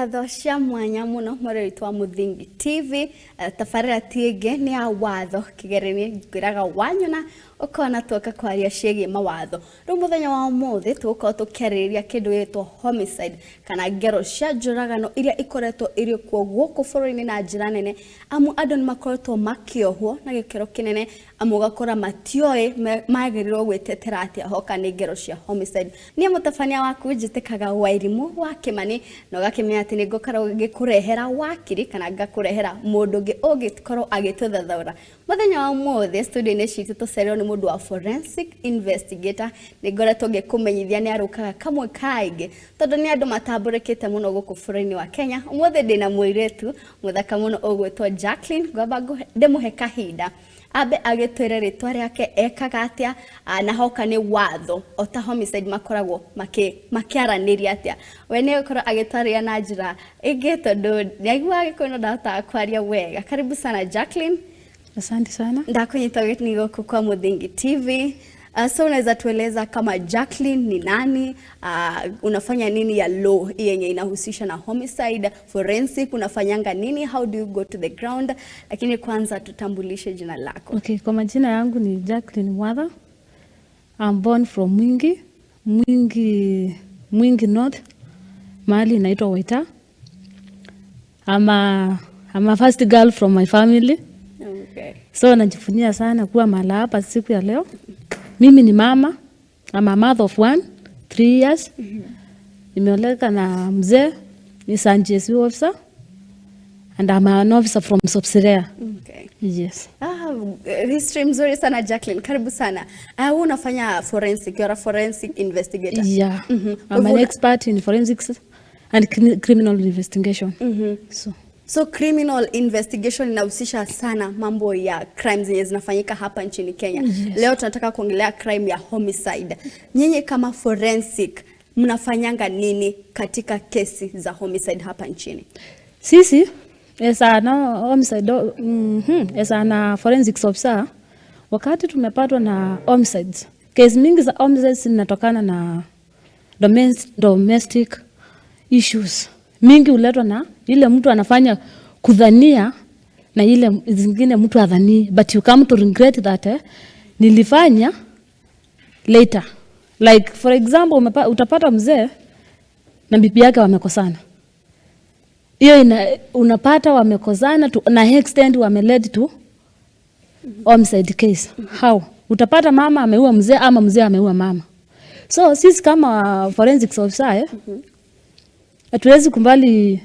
Ngatho cia mwanya muno mwĩrori wa Muthingi TV. Tabarĩra ti ĩngĩ nĩ ya watho kĩgeranio ngwĩraga wanyona ũkona tuoka kwaria ciĩgiĩ mawatho. Rĩu mũthenya wa ũmũthĩ tũgũkorwo tũkĩarĩrĩria kĩndũ gĩgĩtwo homicide kana ngero cia njũragano iria ikoretwo irĩ kuo gũkũ bũrũri-inĩ na njĩra nene, amu andũ nĩ makoretwo makĩohwo na gĩkĩro kĩnene, amu ũgakora matioĩ magĩrĩirwo gwĩtetera atĩa hoka nĩ ngero cia homicide. Niĩ mũtabania waku njĩtĩkaga Wairimũ wa Kĩmani, na ũgakĩmenya atĩ nĩ ngũkorwo ngĩkũrehera wakiri kana ngakũrehera mũndũ ũngĩ ũngĩkorwo agĩtũthathaũra. Mũthenya wa ũmũthĩ studio-inĩ citũ tũcereirwo nĩ mũndũ wa forensic investigator. Nĩ ngoretwo ngĩkũmenyithia nĩ arũkaga kamwe kaingĩ tondũ nĩ andũ matambũrĩkĩte mũno gũkũ bũrũri-inĩ wa Kenya. Ũmũthĩ ndĩna mũirĩtu mũthaka mũno ũgwĩtwo Jacqueline. Ngwamba ndĩmũhe kahinda ambe agĩtwĩre rĩtwa rĩake, ekaga atĩa, na hoka nĩ watho ota homicide makoragwo makĩaranĩria atĩa. We nĩ egũkorwo agĩtwarĩria na njĩra ĩngĩ tondũ nĩaiguaga Gĩkũyũ no ndahotaga kwaria wega. Karibu sana, Jacqueline. Asante sana. Ndakunyita ũgeni gũkũ kwa Muthingi TV. So unaweza tueleza kama Jacqueline ni nani? Unafanya nini ya law yenye inahusisha na homicide, forensic, unafanyanga nini? How do you go to the ground? Lakini kwanza tutambulishe jina lako. Okay, kwa majina yangu ni Jacqueline Mwatha. I'm born from Mwingi, Mwingi, Mwingi North, mahali inaitwa Waita. I'm a first girl from my family. So najivunia sana kuwa mahala hapa siku ya leo. Mimi ni mama. I'm a mother of one, 3 years. Nimeoleka na mzee, ni GSU officer and I'm an officer from Sopsarea. Yes. Ah, history mzuri sana, Jacqueline. Karibu sana. Ah, wewe unafanya forensic, you're a forensic investigator. Yeah. I'm an expert in forensics and criminal investigation. So, So criminal investigation inahusisha sana mambo ya crimes zenye zinafanyika hapa nchini Kenya. Yes. Leo tunataka kuongelea crime ya homicide. Nyinyi kama forensic mnafanyanga nini katika kesi za homicide hapa nchini? Sisi as an homicide, as an forensics officer, wakati tumepatwa na homicides, kesi mingi za homicides zinatokana na domestic issues. Mingi huletwa na ile mtu anafanya kudhania na ile zingine mtu adhanii, but you come to regret that nilifanya later. Like, for example, utapata mzee na bibi yake wamekosana. Hiyo unapata wamekosana to, na extent wame led to homicide case. How? Utapata mama ameua mzee ama mzee ameua mama. So sisi kama forensics officer, hatuwezi kubali,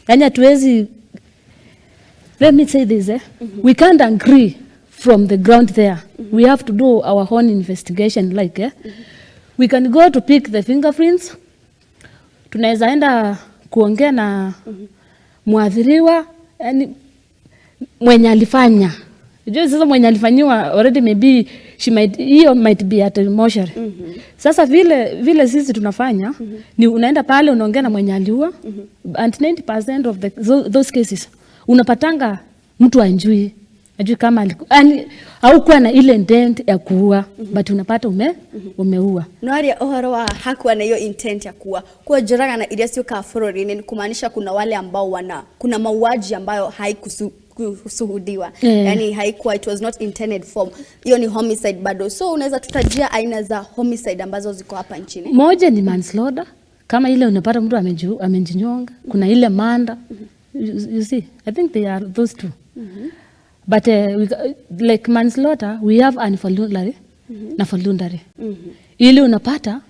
yani hatuwezi, let me say this, we can't agree from the ground there. We have to do our own investigation. Like, we can go to pick the fingerprints, tunaweza enda kuongea na mwathiriwa, yani mwenye alifanya. Unajua sasa mwenye alifanyiwa already, maybe she might, hiyo might be at a mortuary. Sasa vile vile sisi tunafanya ni unaenda pale, unaongea na mwenye aliua, and 90% of those cases unapatanga mtu ajui kama yani haukuwa na ile intent ya kuua, but unapata umeua. Nwaria ũhoro wa hakuwa na hiyo intent ya kuua, kuwa njũragano iria ciũkaga bũrũri-inĩ ni kumaanisha kuna wale ambao wana kuna mauaji ambayo haikusuhudiwa, yani haikuwa, it was not intended form, hiyo ni homicide bado. So unaweza tutajia aina za homicide ambazo ziko hapa nchini? Moja ni manslaughter, kama ile unapata mtu amejinyonga. Kuna ile murder. You see, I think they are those two. But like manslaughter, we have involuntary na voluntary. Ili unapata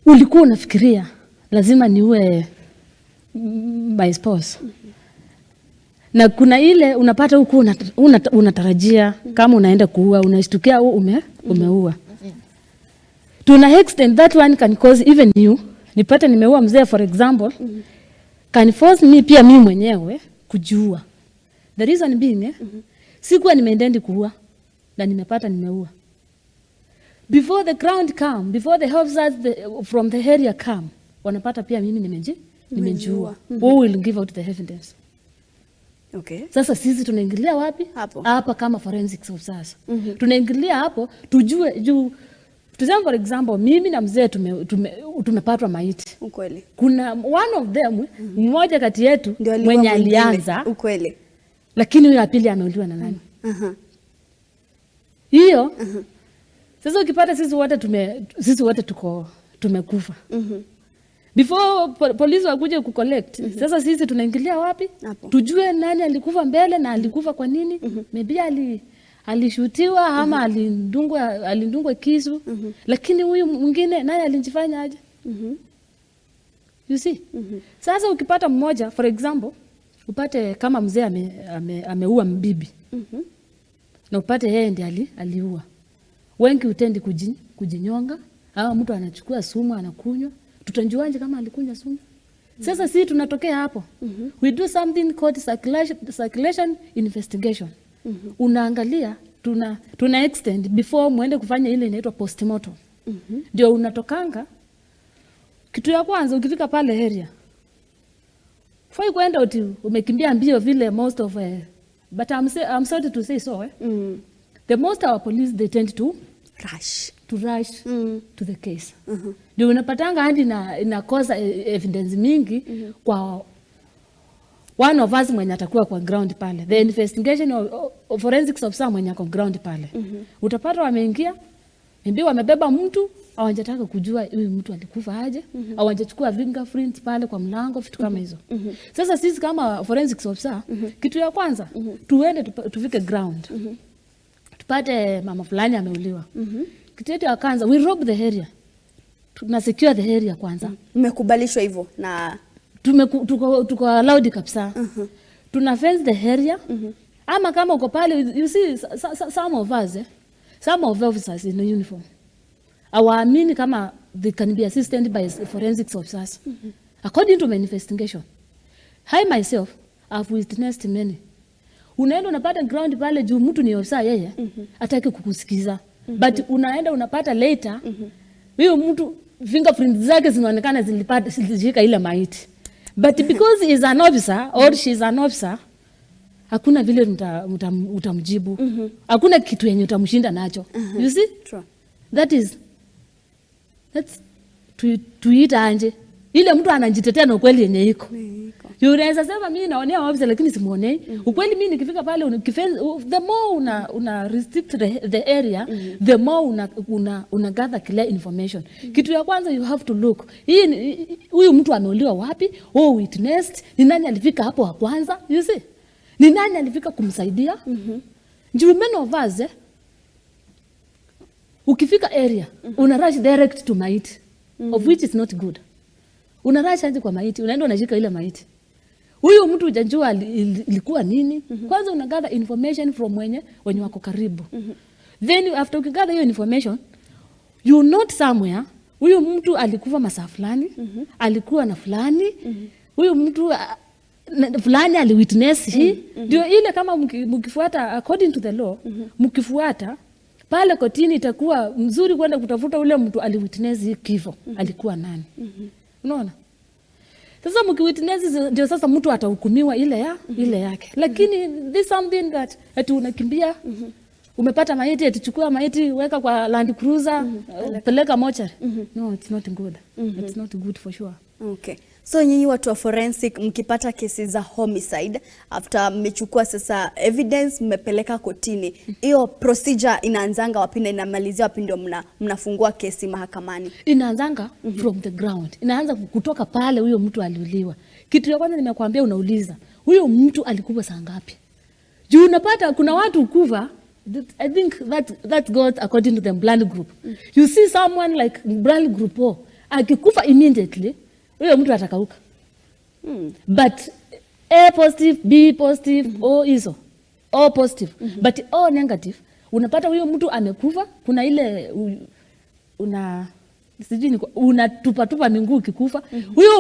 ulikuwa unafikiria lazima niue my spouse. Na kuna ile unapata huku unatarajia kama unaenda kuua, unashtukia umeua. To an extent that one can cause even you, nipate nimeua mzee, for example, can force me pia mimi mwenyewe kujiua. The reason being, sikuwa nimeintend kuua na nimepata nimeua. Before the ground come, before the officers from the area come, wanapata pia mimi nimejiua. Who will give out the evidence? Sasa sisi tunaingilia wapi? Hapo. Hapa kama forensics officers. Tunaingilia hapo tujue juu Tuseme for example, mimi na mzee tumepatwa maiti. Kuna one of them, mmoja kati yetu Ndio aliua mwenye mwingine. alianza, lakini huyo wa pili ameuliwa na nani? Hiyo sasa ukipata sisi wote tuko tumekufa. Before polisi wakuje kucollect, sasa sisi tunaingilia wapi? Hapo. Tujue nani alikufa mbele na alikufa kwa nini. Maybe alishutiwa ama alidungwa kisu. Lakini huyu mwingine naye alijifanya aje? You see? Sasa ukipata mmoja, for example, upate kama mzee ameua mbibi. Na upate yeye ndiye aliua. Wengi hutendi kujinyonga, au mtu anachukua sumu anakunywa. Tutajuaje kama alikunywa sumu? Sasa sisi tunatokea hapo. We do something called circulation investigation. Unaangalia, tuna extend before muende kufanya ile inaitwa postmortem. Ndio unatokanga. Kitu ya kwanza ukifika pale area, fai kwenda uti umekimbia mbio vile most of, but I'm sorry to say so. The most our police, they tend to rush, to rush to the case. Ndio unapatanga hadi na inakosa evidence mingi kwa one of us mwenye atakuwa kwa ground pale. The investigation of forensics officer mwenye ako ground pale. Utapata wameingia, maybe wamebeba mtu, hawajataka kujua huyu mtu alikufa aje, hawajachukua fingerprints pale kwa mlango, vitu kama hizo. Sasa sisi kama forensics officer, kitu ya kwanza tuende tufike ground. Tupate mama fulani ameuliwa. Kitu yetu ya kwanza, we rob the area. Tuna secure the area kwanza. Mmekubalishwa hivyo na Tuko allowed kabisa. Tuna fence the area. Ama kama uko pale, you see, some of us, some of officers in the uniform, hawaamini kama they can be assisted by forensics officers. According to my investigation, I myself have witnessed many. Unaenda unapata ground pale juu mtu ni officer, yeye hataki kukusikiza. But unaenda unapata later huyo mtu fingerprints zake zinaonekana zilishika ile maiti. But because he is an officer or she is an officer, hakuna vile utamjibu. Hakuna kitu yenye utamshinda nacho. You see? True. That's tuita anje. Ile mtu anajitetea na ukweli yenye iko. Iko. Unaweza sema mimi naonea officer lakini simuonei. Ukweli mimi nikifika pale the more una restrict the area, the more una gather clear information. Kitu ya kwanza you have to look. Huyu mtu ameuliwa wapi? Who witnessed? Ni nani alifika hapo wa kwanza? You see? Ni nani alifika kumsaidia? Juu many of us, ukifika area, una rush direct to maiti, of which is not good. Una rush aje kwa maiti, unaenda unashika ile maiti. Huyu mtu hujajua ilikuwa nini. Kwanza una gather information from wenye wako karibu. Then after ukigather hiyo information, you note somewhere, huyu mtu alikufa masaa fulani, alikuwa na fulani, huyu mtu fulani aliwitness hii. Ndio ile kama mkifuata according to the law, mkifuata pale kotini itakuwa mzuri kwenda kutafuta ule mtu aliwitness hii kifo, alikuwa nani. Unaona? Sasa mkiwitness ndio sasa mtu atahukumiwa ile yake. Lakini this something that ati unakimbia, umepata maiti, ati chukua maiti weka kwa Land Cruiser, peleka mochari. No, it's not good. It's not good for sure. Okay. So nyinyi watu wa forensic mkipata kesi za homicide, after mmechukua sasa evidence mmepeleka kotini, hiyo procedure inaanzanga wapi na inamalizia wapi ndio mnafungua kesi mahakamani? Inaanzanga from the ground. Inaanza kutoka pale huyo mtu aliuliwa. Kitu ya kwanza nimekuambia, unauliza huyo mtu alikufa saa ngapi? Juu unapata kuna watu kufa, I think that goes according to the blood group. You see someone like blood group O, akikufa immediately, huyo mtu atakauka. But A positive, B positive, O hizo. O positive. But O negative, unapata huyo mtu amekufa, kuna ile una sijui ni unatupa tupa miguu ukikufa. Huyo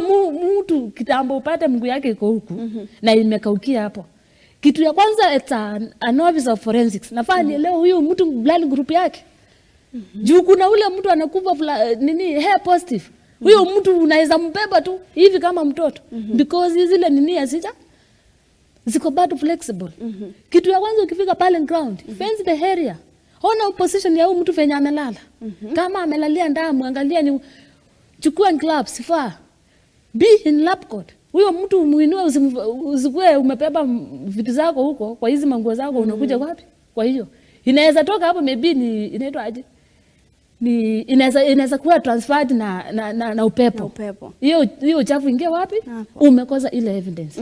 mtu kitambo upate mguu yake iko huku na imekaukia hapo. Kitu ya kwanza, it's an officer of forensics. Nafaa nielewe huyu mtu blood group yake. Juu kuna ule mtu anakufa nini A positive. Huyo mtu unaweza mbeba tu hivi kama mtoto. Because zile nini hazija ziko bado flexible. Kitu ya kwanza ukifika pale ground, fence the area. Ona position ya huyu mtu venye amelala. Kama amelalia ndamu, angalia ni chukua gloves, vaa. Be in lab coat. Huyo mtu umuinue, usikue umebeba vitu zako huko kwa hizi manguo zako unakuja wapi? Kwa hiyo inaweza toka hapo, maybe ni inaitwa aje? Ni inaweza kuwa transferred na upepo. Na upepo. Hiyo uchafu ingia wapi? Hapo. Umekosa ile evidence.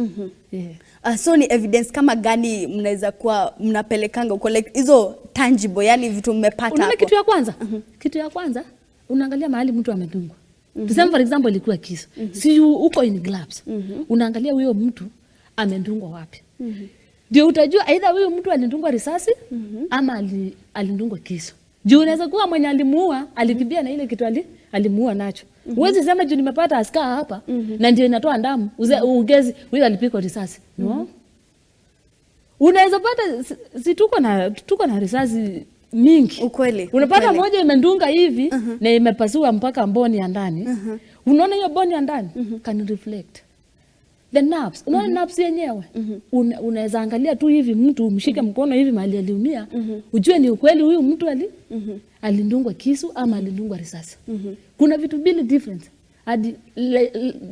Yeah. So ni evidence kama gani mnaweza kuwa mnapelekanga huko, like hizo tangible, yani vitu mmepata Unaona hapo? kitu ya kwanza? Kitu ya kwanza unaangalia mahali mtu amedungwa. Tuseme for example ilikuwa kisu. Si uko in gloves. Unaangalia huyo mtu amedungwa wapi. Ndio utajua either huyo mtu alidungwa risasi ama alidungwa kisu. Juu unaweza kuwa mwenye alimuua alikimbia na ile kitu alimuua nacho. Huwezi sema juu nimepata askari hapa na ndio inatoa damu, ugezi huyo alipigwa risasi. No. Unaweza pata si tuko na risasi mingi. Ukweli, Unapata ukweli. moja imendunga hivi na imepasua mpaka boni ya ndani. Unaona hiyo boni ya ndani can reflect the nerves. Unaona nerves yenyewe. Unaweza angalia tu hivi mtu umshike mkono hivi mahali aliumia, ujue ni ukweli huyu mtu alidungwa kisu ama alidungwa risasi. Kuna vitu mbili different. Hadi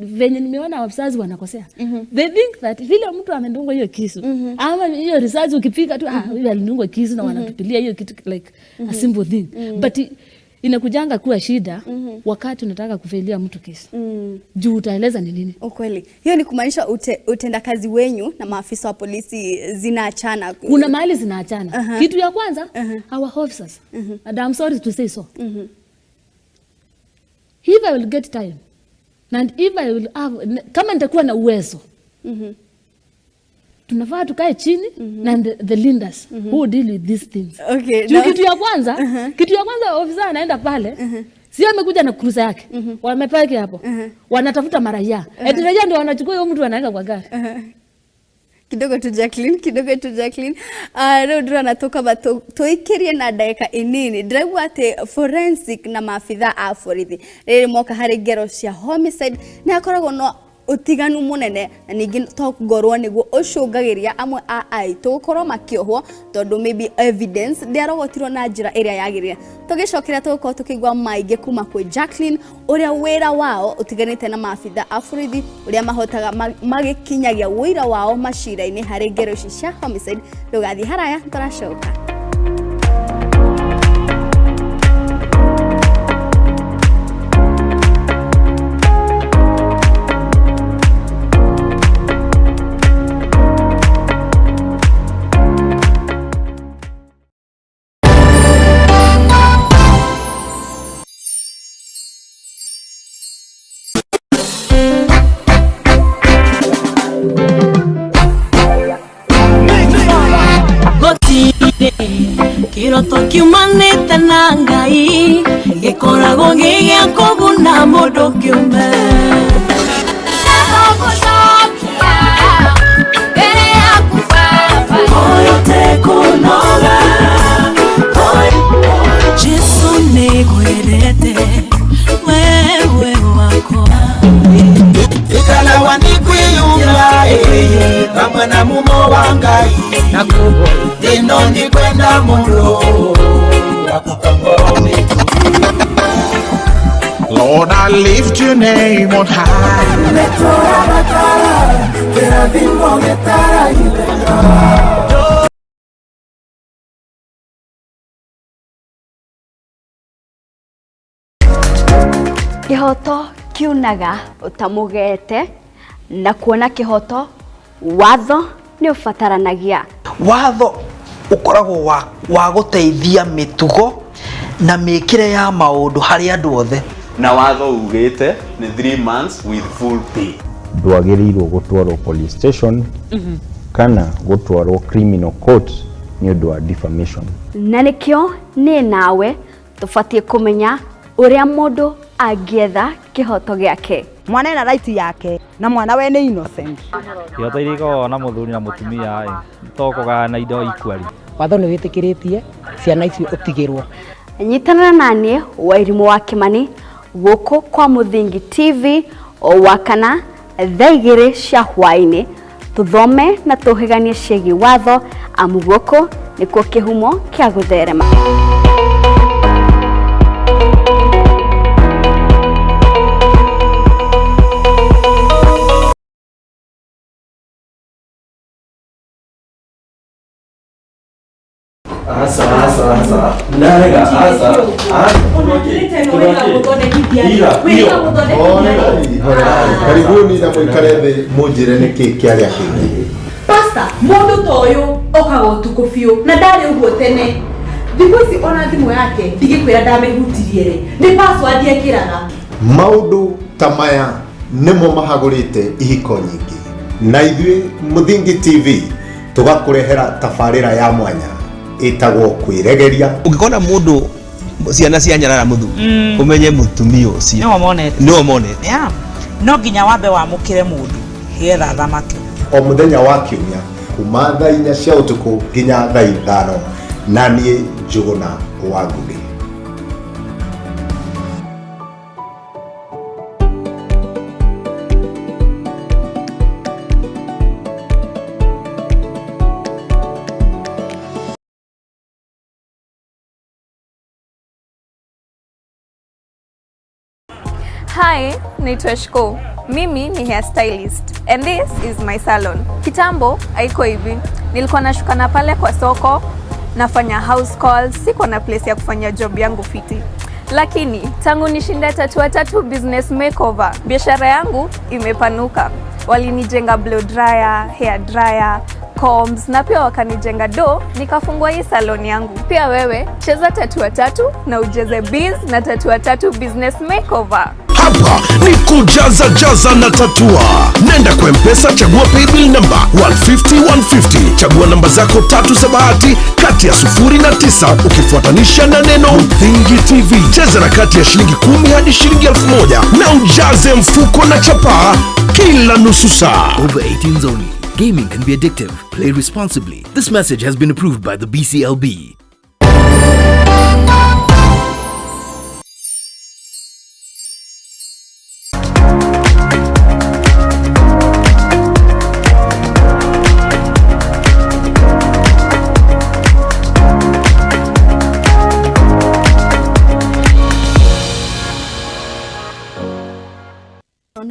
venye nimeona wazazi wanakosea. They think that vile mtu amedungwa hiyo kisu ama hiyo risasi ukipiga tu, huyu alidungwa kisu na wanatupilia hiyo kitu like a simple thing. But inakujanga kuwa shida wakati unataka kufelia mtu kesi. Juu utaeleza ni nini? Ukweli. Hiyo ni kumaanisha utendakazi wenyu na maafisa wa polisi zinaachana. Kuna mahali zinaachana. Kitu ya kwanza, our officers. And I'm sorry to say so. If I will get time and if I will have, kama nitakuwa na uwezo, tunafaa tukae chini na the leaders who deal with these things. Okay, Juu no. kitu ya kwanza ofisa anaenda pale, sio amekuja na cruiser yake. Wamepaki hapo. Wanatafuta maraia. Eti raia ndio wanachukua huyo mtu anaweka kwa gari. Kidogo tu Jacqueline, kidogo tu Jacqueline. Rĩu ndĩrona tũkaba tũikĩrie na ndagĩka inini. Ndĩraigua atĩ forensic na maabitha a borithi rĩrĩ moka harĩ ngero cia homicide nĩ hakoragwo na ũtiganu mũnene, na ningĩ to ngorwo nĩguo ũcũngagĩria amwe a aitũ gũkorwo makĩohwo tondũ maybe evidence ndĩarogotirwo na njĩra ĩrĩa yagĩrĩire. Tũgĩcokera tũgũkorwo tũkĩigua maingĩ kuma kwĩ Jacqueline ũrĩa wĩra wao ũtiganĩte na maabitha a borithi ũrĩa mahotaga magĩkinyagia wũira wao macira-inĩ harĩ ngero ici cia homicide. Ndũgathiĩ haraya, tũracoka. Kiroto kiumanĩte na Ngai gĩkoragwo gĩ gĩa kũguna mũndũ kĩũmbe. Jesu nĩngwendete wewe wakwa. Ikala wanikwiyumba pamwe na mumo wa Ngai na kubo ino ndikwenda muno Lord, I lift your name on high. Kihoto kiunaga utamugete na kuona kihoto watho ni ubataranagia. Watho ukoragwo wa guteithia mitugo na mikire ya maundu hari andu othe. Na watho ugite ni 3 months with full pay. Ndwagĩrĩirwo gũtwarwo police station kana gũtwarwo criminal court nĩ ũndũ wa defamation. Na nĩkĩo nĩ nawe tũbatiĩ kũmenya ũrĩa mũndũ angĩetha kĩhoto gĩake. Mwana ena right yake na mwana we nĩ innocent. Kĩhoto iria ikoragwo na mũthuri na mũtumia ĩ to kũgayana indo equally. Watho nĩ wĩtĩkĩrĩtie ciana icio ũtigĩrwo. Nyitanĩra na niĩ Wairimũ wa Kimani gũkũ kwa Mũthingi TV o wakana thaa igĩrĩ cia hwaĩ-inĩ tũthome na tũhĩganie ciĩgiĩ watho. Amu gũkũ nĩkuo kĩhumo kĩa gũtherema. Asa, asa, asa. Narega, asa. Karibuni na mwikare thĩ mũnjĩre nĩkĩ kĩarĩa kĩngĩ. Pastor, mũndũ ta ũyũ okaga ũtukũ biũ na ndarĩ ũguo tene. Thikũ ici ona thimũ yake ndigĩkwĩra ndamĩhutirie rĩ, nĩ password ekĩraga. Maũndũ ta maya nĩmo mahagũrĩte ihiko nyingĩ. Na ithuĩ Mũthingi TV tũgakũrehera tabarĩra ya mwanya ĩtagwo kwĩregeria. Ũngĩkona mũndũ ciana cia nyarara mũthuri ũmenye mũtumia ũcio nĩwe monete. Yeah. No nginya wambe wamũkĩre mũndũ nĩgetha athamake. O mũthenya wa kiumia kuma thaa 4 cia ũtukũ nginya thaa 5 na niĩ Njũgũna wa Ngũgĩ. Hi, naitwa Shiko. Mimi ni hairstylist and this is my salon. Kitambo haiko hivi. Nilikuwa nashukana pale kwa soko, nafanya house calls, sikuwa na place ya kufanya job yangu fiti. Lakini tangu nishinde Tatua Tatu business makeover, biashara yangu imepanuka. Walinijenga blow dryer, hair dryer, combs na pia wakanijenga do, nikafungua hii salon yangu. Pia wewe cheza Tatua Tatu na ujeze biz na Tatua Tatu business makeover. Hapa ni kujaza jaza na tatua. Nenda kwa M-Pesa, chagua paybill number 150 150. Chagua namba zako 3 za bahati kati ya 0 na 9 ukifuatanisha na neno Muthingi TV. Cheza na kati ya shilingi 10 hadi shilingi 1000 na ujaze mfuko na chapaa kila nusu saa. Over 18s only. Gaming can be addictive. Play responsibly. This message has been approved by the BCLB.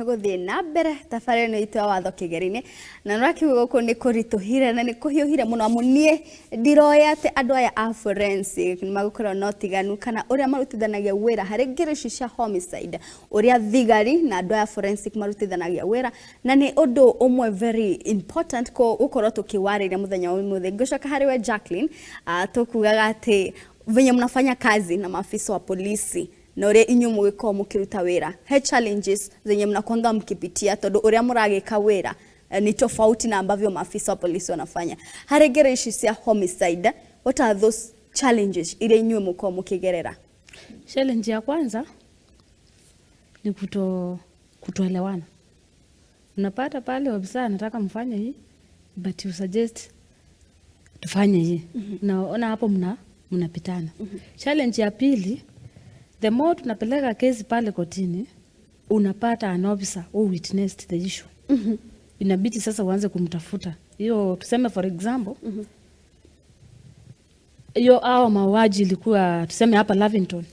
Gũthiĩ na mbere tabarĩra ĩno itũ ya watho kĩgeri-inĩ na nĩũrakiuga gũkũ nĩ kũritũhire na nĩ kũhiũhire mũno amu niĩ ndiroĩ atĩ andũ aya a forensic nĩ magũkorwo na ũtiganu kana ũrĩa marutithanagia wĩra harĩ ngero ici cia homicide, ũrĩa thigari na andũ aya forensic marutithanagia wĩra, na nĩ ũndũ ũmwe very important gũkorwo tũkĩwarĩria mũthenya wa ũmũthĩ. Ngũcoka harĩ we Jacqueline, tũkugaga atĩ venye mnafanya kazi na maafisa wa polisi na ũrĩa inyuĩ mũgĩkorwo mũkĩruta wĩra, he challenges zenye mnakwanga mkipitia tondu ũrĩa mũragĩka wĩra ni tofauti na ambavyo maafisa wa polisi wanafanya. Harĩ ngero ici cia homicide, what are those challenges iria inyuĩ mũkorwo mũkĩgerera? Challenge ya kwanza ni kutoelewana. Unapata pale ofisa anataka mfanye hii but you suggest tufanye hii. Naona hapo mnapitana. Challenge ya pili, the more tunapeleka kesi pale kotini, unapata an officer who witnessed the issue. Inabidi sasa uanze kumtafuta. Hiyo tuseme for example, hiyo hao mauaji ilikuwa tuseme hapa Lavington.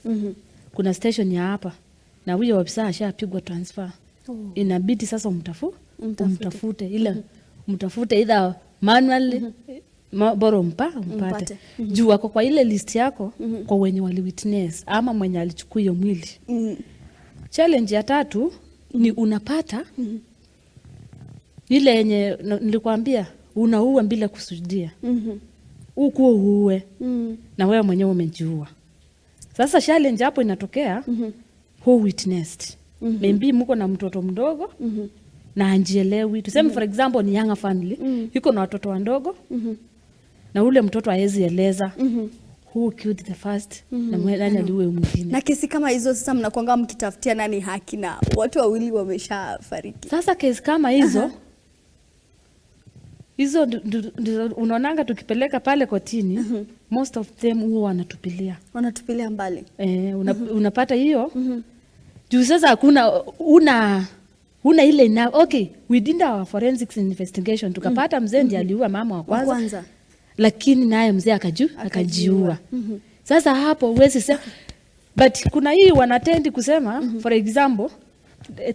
Kuna station ya hapa na huyo officer ashapigwa transfer. Inabidi sasa umtafute ile umtafute either manually bora umpate. Juu wako kwa ile list yako kwa wenye wali witness ama mwenye alichukua hiyo mwili. Challenge ya tatu ni unapata ile yenye nilikwambia unaua bila kusudia. Ukuo uue na wewe mwenyewe umejiua. Sasa challenge hapo inatokea who witnessed. Maybe mko na mtoto mdogo na anjielewi. Tuseme for example ni younger family, yuko na watoto wadogo. Na ule mtoto haezi eleza who killed the first na nani aliue mwingine. Na kesi kama hizo sasa mnakuanga mkitafutia nani haki na watu wawili wameshafariki. Sasa kesi kama hizo hizo unaonanga tukipeleka pale kotini, most of them huwa wanatupilia. Wanatupilia mbali. Unapata hiyo. Juu sasa hakuna una ile ina, okay, we did our forensics investigation tukapata mzee ndiye aliua mama wa kwanza. Lakini naye mzee akajiua. Sasa hapo huwezi sema, but kuna hii wanatendi kusema, for example,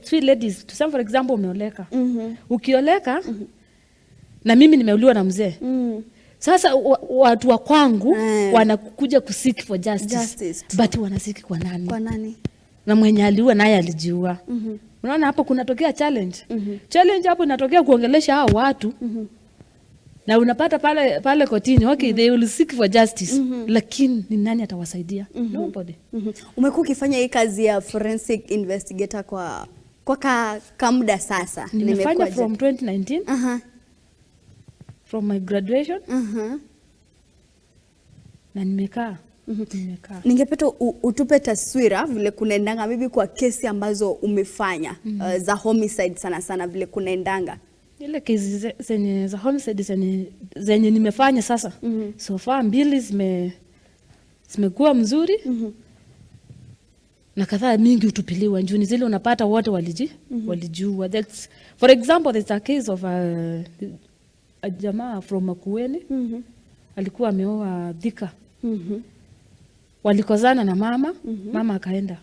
three ladies, tuseme for example umeoleka. Ukioleka na mimi nimeuliwa na mzee. Sasa watu wa kwangu wanakuja kuseek for justice. But wanaseek kwa nani? Kwa nani? Na mwenye aliua naye alijiua. Unaona hapo kunatokea challenge. Challenge hapo inatokea kuongelesha hao watu. Na unapata pale kotini, okay, they will seek for justice. Lakini ni nani atawasaidia? Nobody. Umekuwa ukifanya hii kazi ya forensic investigator kwa muda sasa. Nimefanya from 2019. From my graduation. Na nimekaa. Ningependa utupe taswira vile kunaendanga maybe kwa kesi ambazo umefanya za homicide sana sana vile kunaendanga. Ile kesi zenye za homicide zenye nimefanya sasa. So far mbili zimekuwa mzuri. Na kadhaa mingi utupiliwa njuni zile unapata wote walijua. That's, for example, there's a case of a jamaa from Makueni. Alikuwa ameoa Thika. Walikozana na mama, mama akaenda.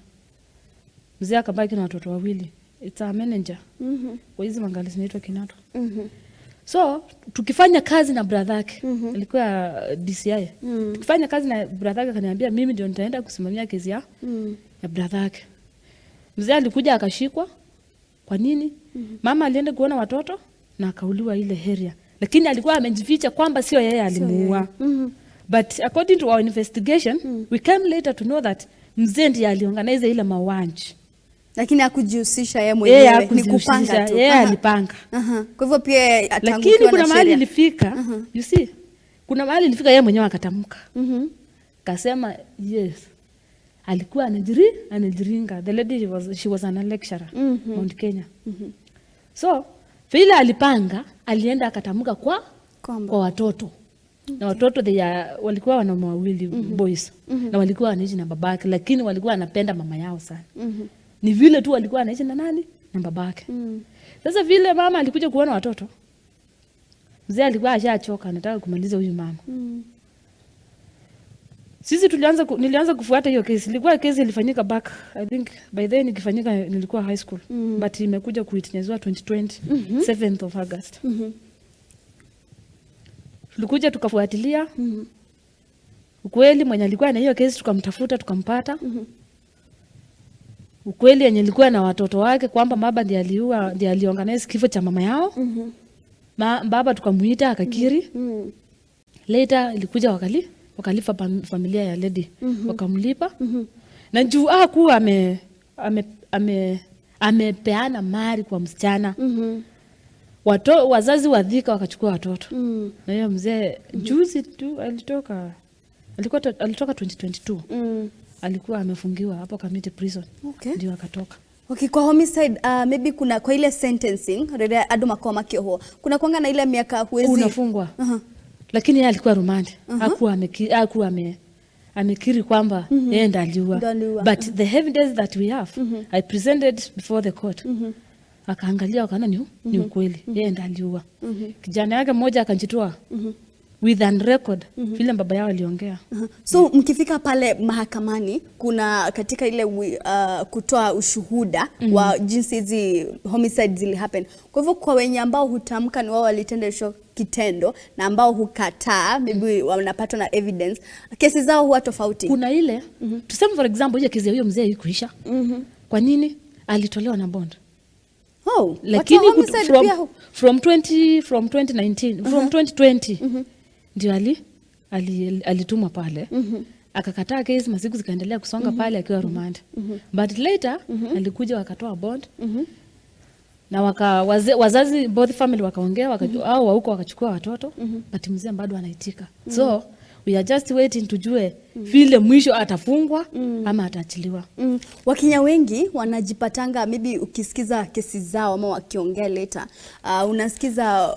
Mzee akabaki na watoto wawili. It's a manager. Kwa hizi mangali zinaitwa Kinato. So, tukifanya kazi na brother yake, alikuwa DCI. Tukifanya kazi na brother yake akaniambia mimi ndio nitaenda kusimamia kesi ya brother yake. Mzee alikuja akashikwa. Kwa nini? Mama alienda kuona watoto na akauliwa ile area. Lakini alikuwa amejificha kwamba sio yeye alimuua. But according to our investigation, we came later to know that mzee ndiye aliorganize ile mauaji. Lakini hakujihusisha yeye mwenyewe, ni kupanga tu. Yeye alipanga. Kwa hivyo pia atangukiwa na sheria. Lakini kuna mahali ilifika, you see, kuna mahali ilifika yeye mwenyewe akatamka. Akasema yes. Alikuwa anajiringa. The lady she was an lecturer Mount Kenya. So, vile alipanga, alienda akatamka kwa watoto. Na watoto walikuwa wanaume wawili boys. Na walikuwa wanaishi na babake, lakini walikuwa wanapenda mama yao sana. Ni vile tu walikuwa wanaishi na nani? Na babake. Sasa vile mama alikuja kuona watoto, mzee alikuwa ashachoka, anataka kumaliza huyu mama. Sisi nilianza kufuata hiyo kesi. Ilikuwa kesi ilifanyika back, I think by then ikifanyika nilikuwa high school. But imekuja kuitinezwa 2020, 7th of August. Tulikuja tukafuatilia. Ukweli mwenye alikuwa na hiyo kesi tukamtafuta tukampata. Ukweli yenye alikuwa na watoto wake kwamba baba ndiye aliua, ndiye aliorganize kifo cha mama yao. Baba tukamuita akakiri. Later ilikuja wakalipa familia ya lady. Wakamlipa. Na juu hakuwa amepeana mali kwa msichana. Wazazi wa Thika wakachukua watoto. Na hiyo mzee juzi tu alitoka 2022. Alikuwa amefungiwa hapo Kamiti prison. Ndio akatoka. Okay, kwa homicide maybe kuna kwa ile sentencing rere adu makoma kioho. Kuna kuanga na ile miaka huwezi unafungwa. Lakini yeye alikuwa rumande. Hakuwa amekiri kwamba yeye ndiye aliua. But the evidence that we have, I presented before the court. Akaangalia wakaona ni ukweli. Yeye ndiye aliua. Kijana yake mmoja akajitoa with an record vile baba yao aliongea. So mkifika pale mahakamani kuna katika ile kutoa ushuhuda wa jinsi hizi homicide zili happen. Kwa hivyo kwa wenye ambao hutamka ni wao walitenda hicho kitendo na ambao hukataa maybe wanapatwa na evidence, kesi zao huwa tofauti. Kuna ile tuseme for example ile kesi ya huyo mzee haikuisha. Kwa nini? Alitolewa na bond. Oh, lakini from 2019 from 2020 ndio alitumwa pale. Akakataa kesi, masiku zikaendelea kusonga pale akiwa remand. But later alikuja wakatoa bond. Na wazazi both family wakaongea, au wa huko wakachukua watoto, but mzee bado anaitika. So we are just waiting tujue vile mwisho atafungwa ama ataachiliwa. Wakenya wengi wanajipatanga maybe ukisikiza kesi zao ama wakiongea later, unasikiza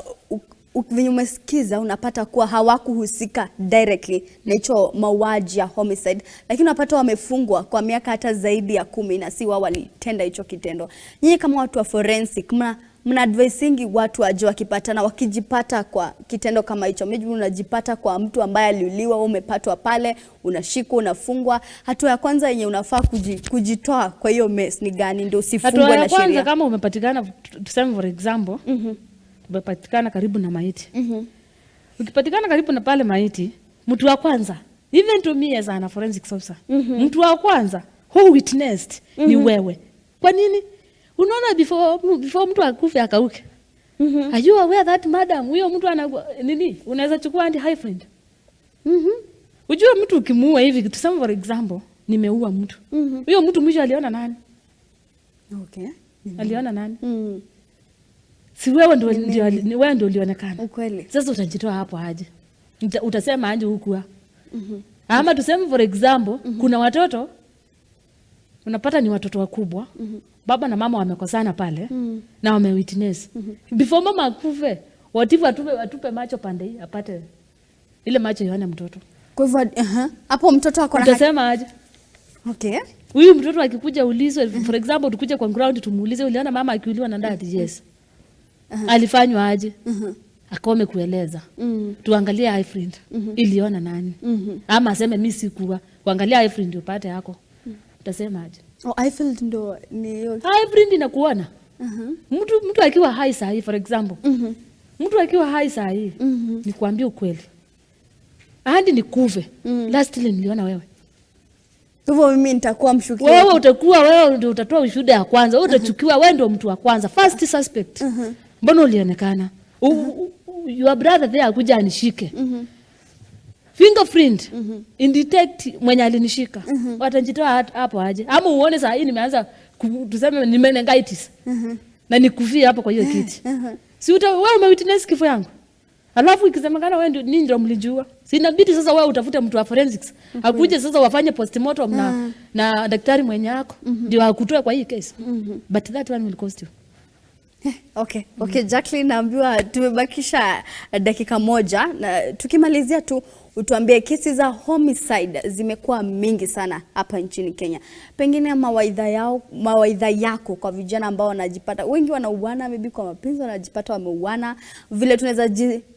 venye umesikiza unapata kuwa hawakuhusika directly na hicho mauaji ya homicide, lakini unapata wamefungwa kwa miaka hata zaidi ya 10 na si wao walitenda hicho kitendo. Nyinyi kama watu wa forensic Mna advisingi watu aje wakipatana, wakijipata kwa kitendo kama hicho? Maybe unajipata kwa mtu ambaye aliuliwa, wewe umepatwa pale, unashikwa, unafungwa. Hatua ya kwanza yenye unafaa kujitoa kwa hiyo mess ni gani ndio usifungwe Hatua na ya kwanza, sheria? Kama umepatikana, tuseme for example, umepatikana karibu na maiti. Ukipatikana karibu na pale maiti, mtu wa kwanza, even to me as an forensic officer, mtu wa kwanza who witnessed ni wewe. Kwa nini? Unaona before mtu akufe akauke. Are you aware that madam, huyo mtu ana nini? Unaweza chukua anti high friend. Ujue mtu ukimuua hivi, tuseme for example, nimeua mtu. Huyo mtu mwisho aliona nani? Okay. Aliona nani? Si wewe ndio ni wewe ndio ulionekana. Ukweli. Sasa utajitoa hapo aje? Utasema aje hukuwa? Ama tuseme for example, kuna watoto unapata ni watoto wakubwa. Baba na mama wamekosana pale na wamewitness. Before mama akufe, watifu atupe macho pande hii apate ile macho ione mtoto. Kwa hivyo hapo mtoto ako na haki. Utasema aje? Okay. Huyu mtoto akikuja ulizwe, for example tukuje kwa ground tumuulize, uliona mama akiuliwa na ndadi? Yes. Alifanywa aje? Akome kueleza. Tuangalie eye friend. Iliona nani? Ama aseme mimi sikuwa. Kuangalia eye friend upate yako. Utasema aje? Oh, eye friend ndo ni hiyo. Eye friend inakuona. Mtu akiwa hai saa hii for example. Mtu akiwa hai saa hii, nikwambie ukweli. Hadi nikufe. Lastly niliona wewe. Hivyo mimi nitakuwa mshukiwa. Wewe utakuwa, wewe ndio utatoa ushuhuda ya kwanza. Wewe utachukiwa, wewe ndio mtu wa kwanza, first suspect. Mbona ulionekana? Your brother there akuja anishike. Fingerprint indetect mwenye alinishika. Watajitoa hapo aje? Ama uone saa hii nimeanza tuseme ni meningitis. Na nikufia hapo kwa hiyo kiti. Si wewe umewitness kifo yangu. Alafu ikisemekana wewe ndio ninyi ndio mlijua. Si inabidi sasa wewe utafute mtu wa forensics. Akuje sasa wafanye postmortem na daktari mwenye yako ndio akutoe kwa hii case. But that one will cost you. Okay. Okay, Jacqueline, naambiwa tumebakisha dakika moja na tukimalizia tu utuambie kesi za homicide zimekuwa mingi sana hapa nchini Kenya. Pengine mawaidha yako kwa vijana ambao wanajipata, wengi wanauana maybe kwa mapenzi, wanajipata wameuana, vile tunaweza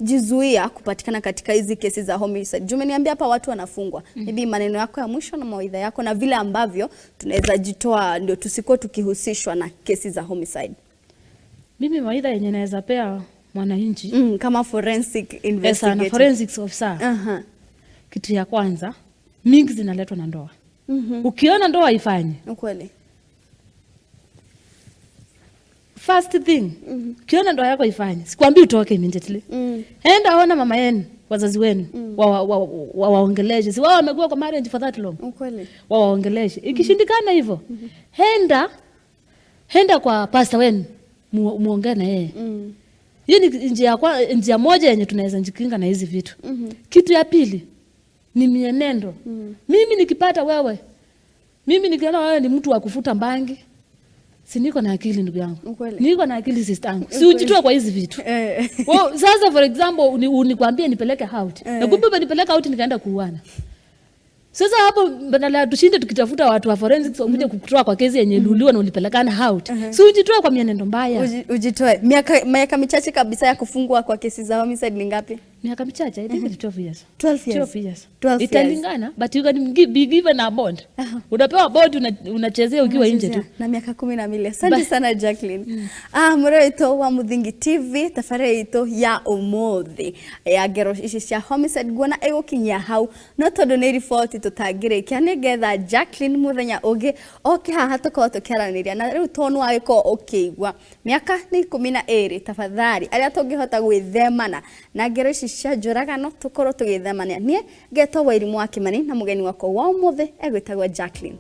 jizuia kupatikana katika hizi kesi za homicide. Jumeniambia hapa watu wanafungwa. Maybe maneno yako ya mwisho na mawaidha yako na vile ambavyo tunaweza jitoa ndio tusikuwe tukihusishwa na kesi za homicide. Mimi mawaidha yenye naweza pea mwananchi kama forensic investigator, forensics officer. Kitu ya kwanza, mingi zinaletwa na ndoa. Ukiona ndoa ifanye. Ukweli. First thing, ukiona ndoa yako ifanye, sikwambii utoke immediately. Enda ona mama yenu, wazazi wenu, waongeleshe. Si wao wamekuwa kwa marriage for that long. Ukweli. Waongeleshe. Ikishindikana hivyo, henda kwa pastor wenu, muongee na yeye. Hiyo ni njia moja yenye tunaweza jikinga na hizi vitu. Kitu ya pili ni mienendo. Mimi nikipata wewe, mimi nikiona wewe ni mtu wa kufuta bangi, si niko na akili ndugu yangu. Niko na akili sister yangu. Si ujitoe kwa hizi vitu. Well, sasa for example unikwambie nipeleke out. Na kumbe umenipeleka out nikaenda kuuana. Sasa hapo badala tushinde tukitafuta watu wa forensics wakuje kukutoa kwa kesi yenye iliuliwa na ulipelekana out. Si ujitoe kwa mienendo mbaya. Ujitoe. Miaka michache kabisa ya kufungwa kwa kesi za homicide ni ngapi? Miaka michache, I think 12 years. 12 years. 12 years. 12 years. Italingana, but you can be given a bond. Unapewa bond, unachezea ukiwa nje tu. Na miaka 12. Asante sana Jacqueline. Muro wa Muthingi TV tafare ito ya umuthi ya ngero ici cia homicide guona igukinyia hau no tondu ni riboti tutangirikia nigetha Jacqueline muthenya ungi oke haha tukorwo tukiaraniria na riu tondu wagikorwo ukiigua miaka ni 12 tafadhali aria tungihota gwithemana na ngero ici cia njũragano tukorwo tugithemania. Nie ngetwo Wairimu wa Kimani na mugeni wakwa wa umuthi egwitagwo Jacqueline.